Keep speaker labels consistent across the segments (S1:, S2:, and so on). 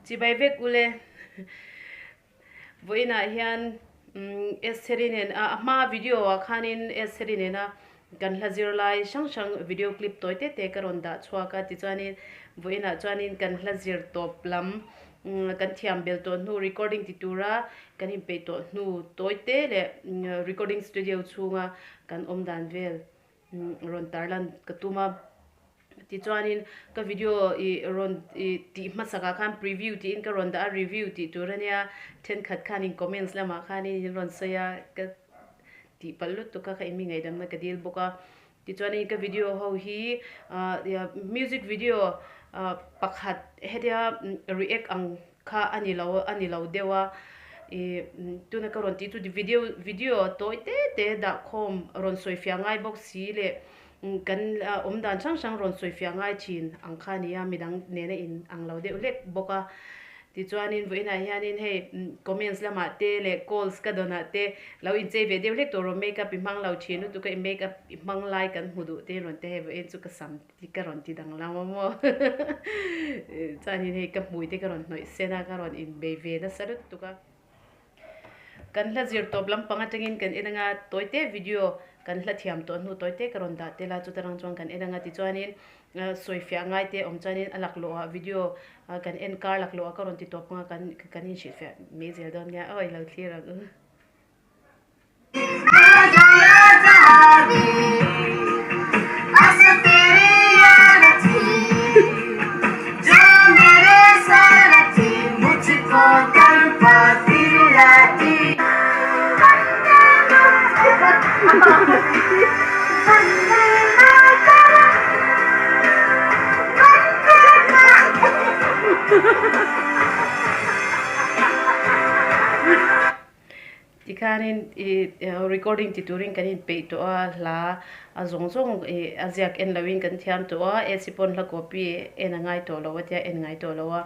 S1: Chibai vek ule. Vawiinah hian Estheri nen a hma video ah khanin Estheri nena kan hla zir lai hrang hrang video clip tawi te te ka rawn dah chhuak a tichuanin vawiinah chuanin kan hla zir tawp lam kan thiam bel tawh hnu recording ti tura kan inpeih tawh hnu tawi te leh recording studio chhunga kan awm dan vel rawn tarlan ka tum a tichuanin ka video ih rawn ih tih hmasak ah khan preview tiin ka rawn dah a review tih tur ania thenkhat khanin comments lamah khanin in rawn sawi a ka tih palh lutuk a ka inmi ngaihdamna ka dil bawk a tichuanin ka video ho hi ah music video ah pakhat hetia react ang kha a ni lo a ni lo deuh a ih tuna ka rawn tih chu video video tawi te te dah khawm rawn sawi fiah ngai bawk si leh kan awm dan hrang hrang rawn sawi fiah ngai thin ang kha a ni a midang nena in ang lo deuh hlek bawk a tichuanin vawiinah hianin hei comments lamah te leh calls ka dawnah te lo inchei ve deuh hlek tawh rawh makeup i hmang lo thin lutuk a i makeup i hmang lai kan hmu duh te rawn ti hei vawiin chu ka sam Ti ka rawn ti danglam a maw? Chuanin hei ka hmui te ka rawn hnawih sen a, ka rawn inbei ve nasa lutuk a. Kan hla zir tawp lampang atangin kan en anga tawite video kan hla thiam tawh hnu tawite ka rawn dah tel a, chuta rang chuan kan en anga tichuanin sawifiah ngai te awm chuanin a laklawh ah video kan en kar laklawh ah ka rawn ti tawp anga kan kan inhrilhfiah mai zel dawn nia aw i lo thlir ang u. Tikhanin ih recording ti turin kan inpeih tawh a, hla a zawng zawng ih a ziak en loin kan thiam tawh a, AC pawn hla copy en a ngai tawh lo a tia en ngai tawh lo a.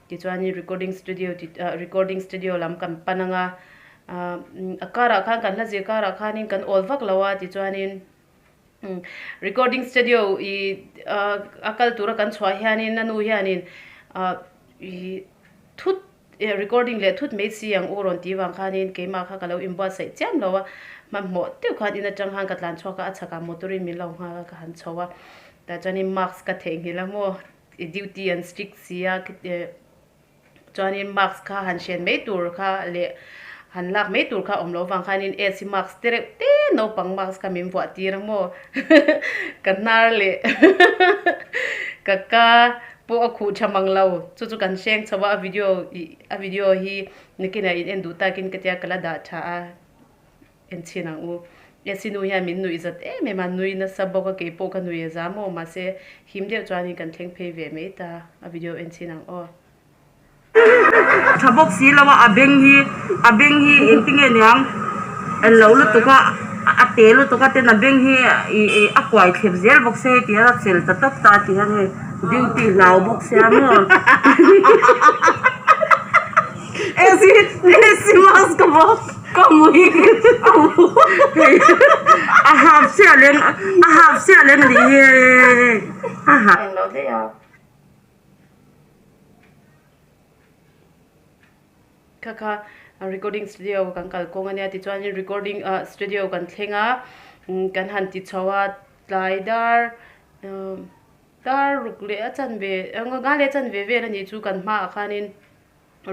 S1: Tichuanin recording studio ti ah recording studio lam kan pan ang a, ah a karah khan kan hla zir karah khanin kan awl vak lo a tichuanin recording studio ih a kal tura kan chhuah hianin a nu hianin ah ih thut Eh recording leh thut mai si ang u rawn tih vang khanin keimah kha ka lo inbuatsaih chiam lo a, hmanhmawh deuh khan in atang khan ka tlan chhuak a, a chhakah motor in min lo nghak a ka han chho a, tah chuanin mask ka theihnghilh a maw duty an strict si a chuanin mask kha han hren mai tur kha leh han lak mai tur kha awm loh vang khanin AC mask te reuh te naupang mask kha min vuah tir a maw ka hnar leh ka ka Pawh a khuh tha mang lo. Chu chu kan hreng chho a, a video ih a video hi nakinah in en duh takin ka tia ka la dah tha a, en chhin ang u. Esi nu hian min nuih zat em em a, nui nasa bawk a, keipawh ka nui a za maw, mahse him deuh chuanin kan thleng phei ve mai ta, a video en chhin ang aw.
S2: Tha bawk si lo a, a beng hi a beng hi engtinge niang en lo lutuk a, a te lutuk a ten a beng hi ih ih a kuai thlep zel bawk se heti hian a chel ta tawp ta ti hian hei duty hlau bawk sia maw AC AC mask ka bawk ka hmu hi a hap chiah lem a hap chiah lem a nih hi hei a hap.
S1: Kha kha recording studio kan kal kawng ania tichuanin recording ah studio kan thleng a kan han ti chho a tlai dar dar ruk leh a chanve nga leh a chanve vel a nih chu kan hmaah khanin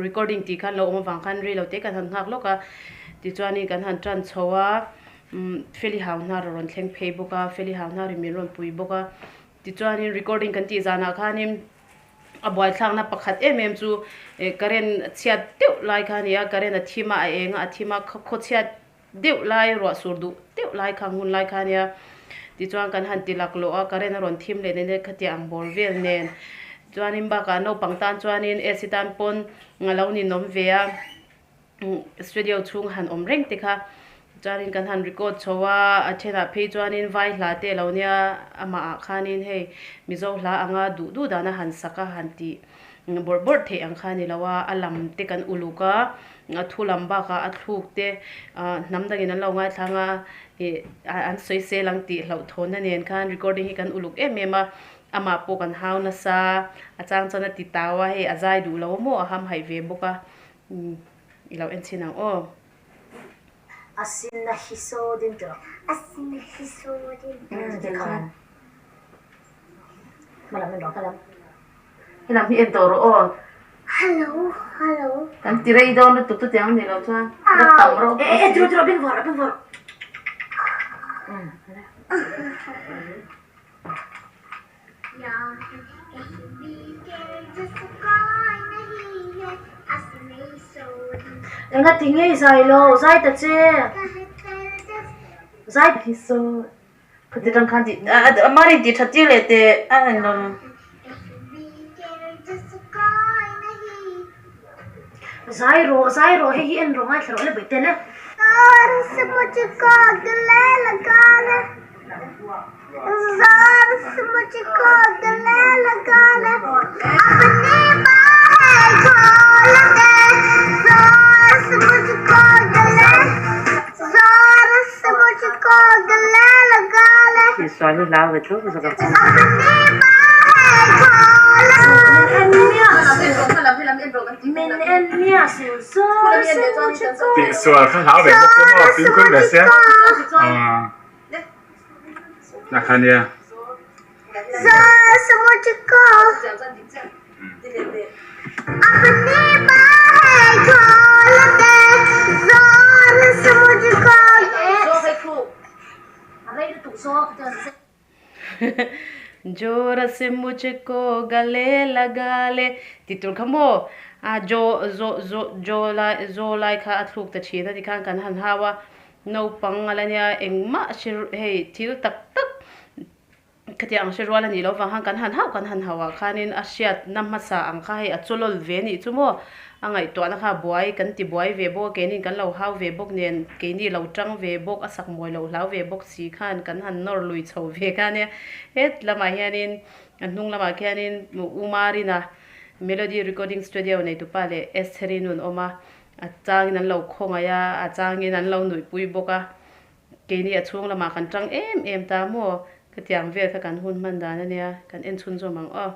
S1: recording tih khan lo awm avang khan rei lo te kan han nghak lawk a tichuanin kan han tan chho a feli hau hnar a rawn thleng phei bawk a feli hau hnar in min rawn pui bawk a tichuanin recording kan tih zanah khanin. A buaithlakna pakhat em em chu eh current a chhiat deuh lai kha a ni a, current a thim a, a eng a, a thim a, khaw chhiat deuh lai ruah sur duh deuh lai kha hmun lai kha a nia. Tichuan kan han ti laklawh a, current a rawn thim leh nen khatiang ang bawr vel nen chuanin bakah naupang tan chuanin AC tan pawn a lo ninawm ve a. Studio chhung han awm reng te kha chuanin kan han record chho a, a thenah phei chuanin vai hla te a lo nia amah ah khanin hei Mizo hla anga duh duh dana han sak a han tih bawrh bawrh theih ang kha a ni lo a, a lam te kan uluk a, a thu lam bakah a thluk te ah hnam dangin an lo ngaithlang a ih an sawi sel ang tih hlauhthawnna nen khan recording hi kan uluk em em a. Amah pawh kan hau nasa, a chang chuan a ti tau a, hei a zai duh lo maw a ham haih ve bawk a, i lo en chhin ang aw.
S3: A sin a hi saw din tawh.
S4: A sin a hi saw din tawh.
S3: Tikhan hmalam en rawh hmalam.
S1: Helam hi en tawh rawh aw.
S4: Hello hello.
S1: Kan ti rei dawn lutuk chutiang a nih loh chuan la tam rawh.
S3: E e tiraw tiraw beng vawrh beng vawrh. Enga ti ngei zai lo zai ta che zai
S1: hi saw khati tang khan tih a mari tih that tir leh teh a en lo.
S3: Zai rawh zai rawh hei hi en rawh ngaithla rawh le baihte le.
S2: Tihsual hi hlau ve tho zawk ang. Tihsual kha hlau ve bawk se maw fimkhur ve se. Na kha nia.
S1: Jor se mujhko gale laga le ti tur kha maw a jo zo zo jo lai zo lai kha a thluk ta thin a tikhan kan han hau a. Naupang a la nia engmah hre hei thil tak tak khatiang ang hre rual a nih loh vang khan kan han hauh kan han hauh ah khanin a hriatna hmasa ang kha hei a chawlawl ve a nih chu maw a ngaihtuahna kha a buai kan ti buai ve bawk a keinin kan lo hau ve bawk nen keini lo tang ve bawk a sak mawi loh hlau ve bawk si khan kan han nawr lui chho ve kha nia het lamah hianin a hnung lamah khianin U Marina Melody Recording Studio neitupa leh Estheri nun awm a. A changin an lo khawngaih a, a changin an lo nuihpui bawk a. Keini a chhung lamah kan tang em em ta maw? Khatiang vel kha kan hun hman dan a nia, kan en chhunzawm ang aw.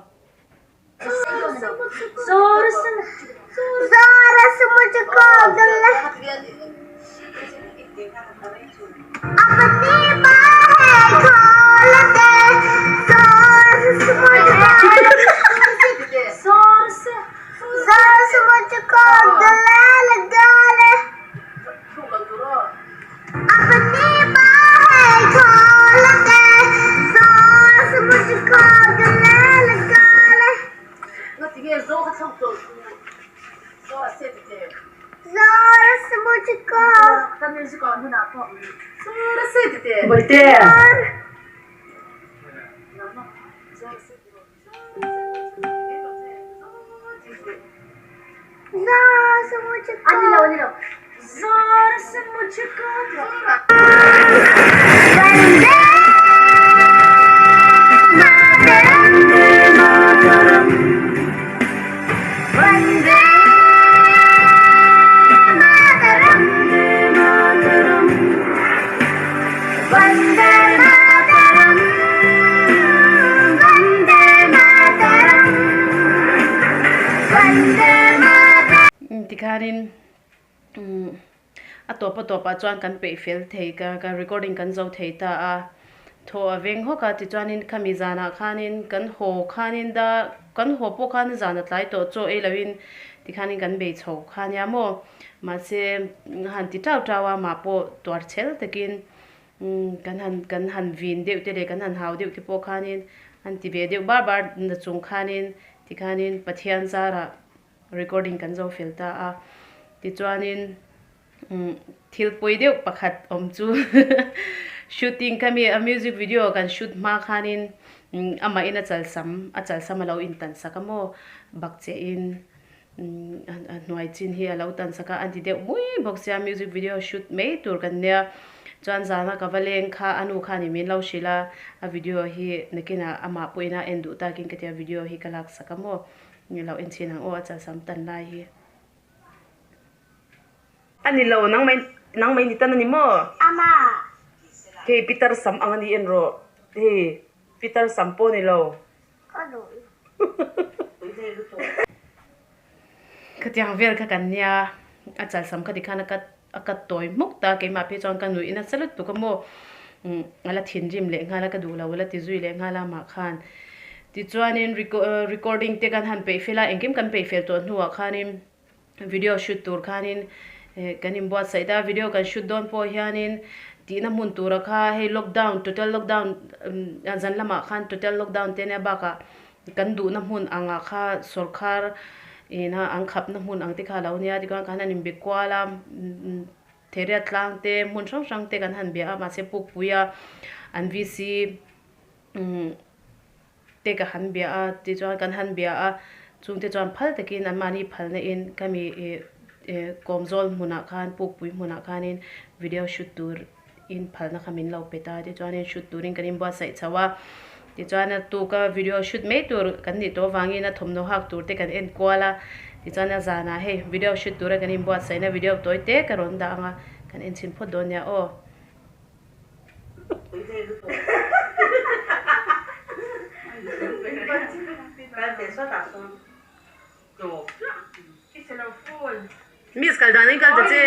S1: Tikhanin a tawp a tawpah chuan kan peih fel thei ka ka recording kan zo thei ta a thaw a veng hawk a tichuanin khami zanah khanin kan haw khanin da kan haw pawh khan zan a tlai tawh chaw ei loin tikhanin kan bei chho kha nia maw mahse han ti tau tau a mah pawh tuar chhel takin kan han kan han vin deuh te leh kan han hau deuh te pawh khanin an ti ve deuh bar bar na chung khanin tikhanin Pathian zarah Recording kan zo fel ta a, tichuanin thil pawi deuh pakhat awm chu shooting kha mi a music video kan shoot hma khanin amahin a chalsam a chalsam a lo intan sak a maw bak chiahin a hnuai chin hi a lo tan sak a a ti deuh mui bawk sia music video shoot mai tur kan nia chuan zana ka va leng kha a nu khanin min lo hrilh a a video hi nakinah amah pawhin a en duh takin ka tia video hi ka lak sak a maw. Ni lo en chhin ang aw a chalsam tan lai hi. A ni lo nang mai nang mai ni tan a ni maw?
S4: Ama.
S1: Hei pitar sam ang a ni en rawh hei pitar sam pawh a ni lo. Khatiang vel kha kan nia, a chalsam kha tikhan a cut a cut tawi hmuk ta, keimah phei chuan ka nuih nasa lutuk a maw, umm a la thinrim leh nghal a, ka duh lo a la ti zui leh nghal a amah khan. Tichuanin recording te kan han peih fel a, engkim kan peih fel tawh hnuah khanin video shoot tur khanin kan inbuatsaih ta, video kan shoot dawn pawh hianin tihna hmun tura kha hei lockdown total lockdown zan lamah khan total lockdown te ania bakah kan duhna hmun angah kha sawrkhar ina an khapna hmun ang te kha a lo nia tikhuan kan han inbe kual a theriat tlang te hmun hrang hrang te kan han bia a mahse pukpui a an VC te ka han bia a tichuan kan han bia a chungte chuan phal takin anmahni phalna in khami ih ih kawmzawl hmunah khan pukpui hmunah khanin video shoot tur in phalna kha min lo pe ta tichuanin shoot turin kan inbuatsaih chho a tichuan a tuka video shoot mai tur kan nih tawh avangin a thawmhnaw hak tur te kan en kual a tichuan a zanah hei video shoot tura kan inbuatsaihna video tawi te ka rawn dah ang a kan en chhin phawt dawn nia aw. Miss kal dan ang kal ta che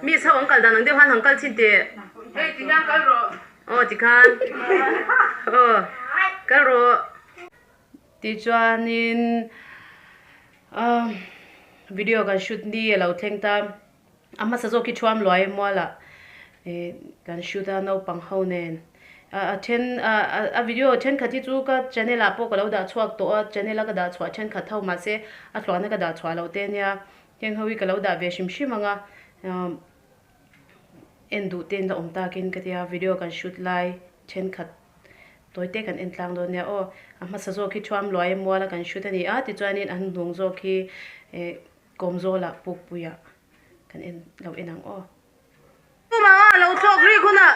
S1: Miss ho ang kal dan ang deuh han han kal chin teh
S2: Hei ti hian kal rawh
S1: Aw ti khan aw kal rawh Tichuanin video kan shoot ni a lo thleng ta. A hmasa zawk hi thuam luai mualah ih kan shoot a naupang ho nen a then a video thenkhat hi chu ka channel ah pawh ka lo dah chhuak tawh a channel a ka dah chhuah thenkhat ho mahse a tluahna ka dah chhuah loh te ania heng ho hi ka lo dah ve hrim hrim ang a en duh te in la awm takin ka tia video kan shoot lai thenkhat tawi te kan en tlang dawn nia aw a hmasa zawk hi thuam luai muala kan shoot a ni a tichuanin a hnuhnung zawk hi ih. Kawmzawlah pukpuiah kan en lo en ang aw. Tumanga lo thlawk rik hunah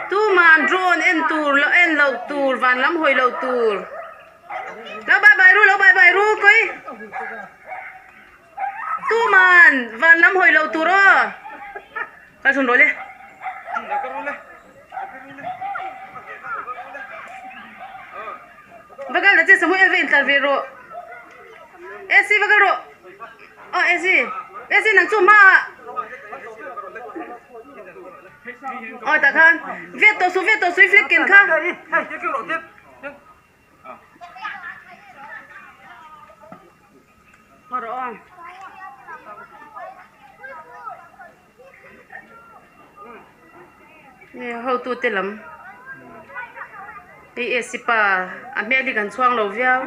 S1: Tuman drone en tur lo en loh tur van lam hawi loh tur Lo bye bye ru lo bye bye ru kawi Tuman van lam hawi loh tur aw Kal chhun rawh le. Va kal ta che Samuel va intlar ve rawh. Esi va kal rawh. Aw Esi. Esi nang chu hma ah. Aw tah khan vet tawh suh vet tawh suh i flag ken kha. Rawh aw. Hotute lam hei AC pa a hmel hi kan chhuang lo viau.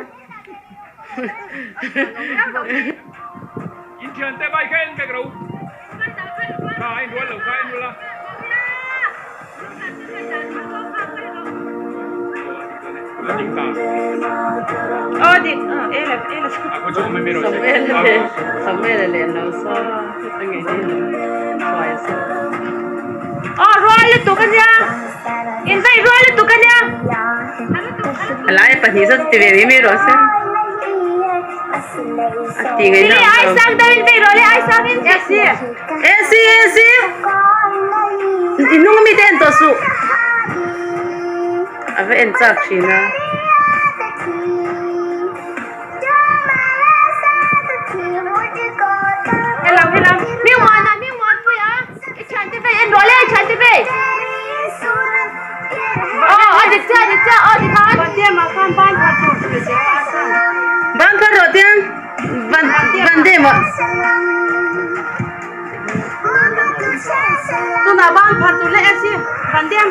S1: Lai pahnih zat ti ve mai mai rawh se a ti ngaihna AC AC i hnung ami te en tawh suh a va en chak thin a. Ban phar rawh tiang ban ban dem ah.
S2: Tunah ban phar tur leh si ban dem.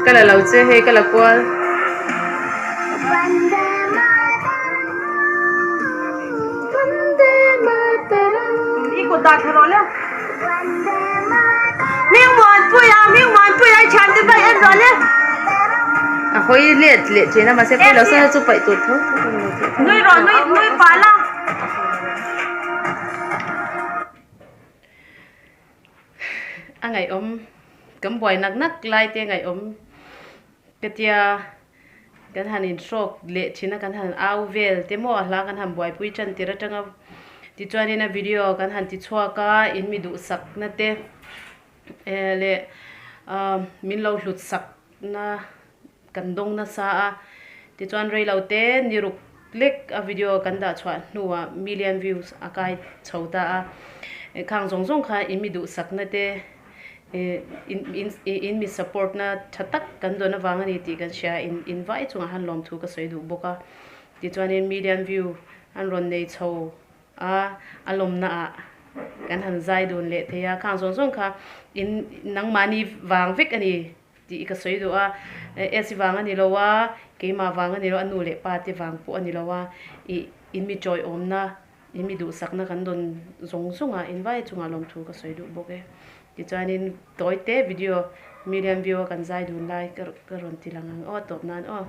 S1: Ka la lo che hei ka la kual.
S2: I kut dah thla rawh le. Hmingmuanpuia Hmingmuanpuia i thian te paih en rawh le.
S1: A hawi let leh thin a mahse pawi lo sawn a chu paih tur tho tho a ni tih tho.
S2: Nui rawh nui nui pah la.
S1: A ngaihawm kan buai nak nak lai te ngaihawm ka tia. Kan han inhrawk leh thin a, kan han au vel te maw a hla kan han buaipui tan tir atanga tichuanin a video kan han ti chhuak a, in mi duhsakna te leh min lo hlut sakna kan dawng nasa a. Tichuan reilo te ni ruk lek a video kan dah chhuah hnuah million views a kai chho ta a. Khang zawng zawng kha in mi duhsakna te in mi support na tha tak kan dawn avang a ni tih kan hria in in vai chungah han lawmthu ka sawi duh bawk a. Tichuanin million view an rawn nei chho a, a lawmna ah kan han zai dun leh thei a. Khang zawng zawng kha in nangmahni vang vek a ni tih ka sawi duh a. Esi vang a ni lo a, keimah vang a ni lo a, nu leh pa te vang pawh a ni lo a. Ih in mi tawiawmna In mi duhsakna kan dawn zawng zawng a, in vai chungah lawmthu ka sawi duh bawk e. Tichuanin tawi te video million view a kan zai dun lai ka rawn ti lang ang aw tawp nan aw.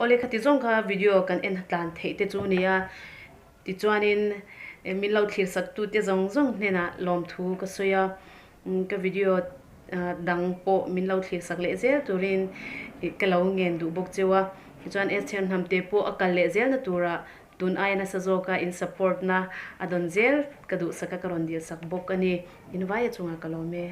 S1: Awle khati zawng kha video kan en tlan theih te chu nia tichuanin min lo thlir sak tu te zawng zawng hnenah lawmthu ka sawi a ka video dang pawh min lo thlir sak leh zel turin ka lo ngen duh bawk cheu a tichuan Esther Hnamte pawh a kal leh zel na turah tun aia nasa zawka in support na a dawn zel ka duhsak a ka rawn dil sak bawk a ni in vaia chungah ka lawm e.